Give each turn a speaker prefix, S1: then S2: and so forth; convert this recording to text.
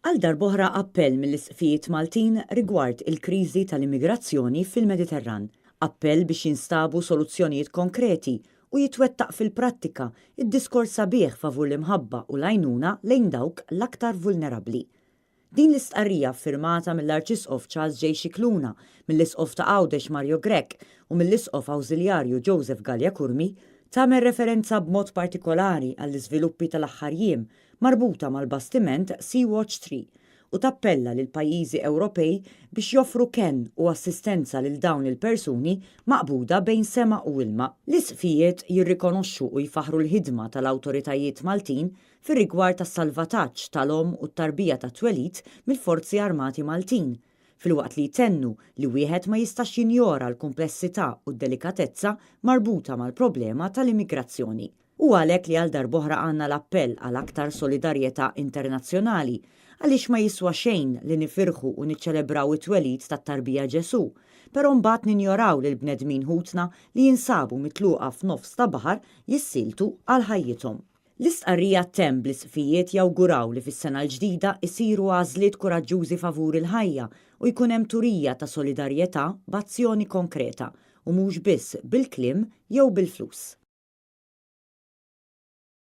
S1: Għal darb'oħra appell mill-Isqfijiet Maltin rigward il-kriżi tal-immigrazzjoni fil-Mediterran. Appell biex jinstabu soluzzjonijiet konkreti u jitwettaq fil-prattika d-diskors sabiħ favur l-imħabba u l-għajnuna lejn dawk l-aktar vulnerabbli. Din l-istqarrija ffirmata mill-Arċisqof Charles J. Scicluna, mill-Isqof ta' Għawdex Mario Grech u mill-Isqof Awżiljarju Joseph Galea Curmi tagħmel referenza b'mod partikolari għall-iżviluppi tal-aħħar jiem marbuta mal-bastiment Sea-Watch 3 u tappella lill-pajjiżi Ewropej biex joffru kenn u assistenza lil dawn il-persuni maqbuda bejn sema u ilma. L-Isqfijiet jirrikonoxxu u jfaħħru l-ħidma tal-awtoritajiet Maltin fir-rigward tas-salvataġġ tal-omm u t-tarbija tat-twelid mill-Forzi Armati Maltin, filwaqt li jtennu li wieħed ma jistax jinjora l-kumplessità u d-delikatezza marbuta mal-problema tal-immigrazzjoni. Hu għalhekk li għal darb'oħra għandna l-appell għal aktar solidarjetà internazzjonali, għaliex ma jiswa xejn li nifirħu u niċċelebraw it-twelid tat-tarbija Ġesù, però mbagħad ninjoraw lill-bnedmin ħutna li jinsabu mitluqa f'nofs ta' baħar jissieltu għal ħajjithom. L-istqarrija ttemm bl-Isqfijiet jawguraw li fis-sena l-ġdida jsiru għażliet kuraġġużi favur il-ħajja u jkun hemm turija ta' solidarjetà b'azzjoni konkreta u mhux biss bil-kliem jew bil-flus.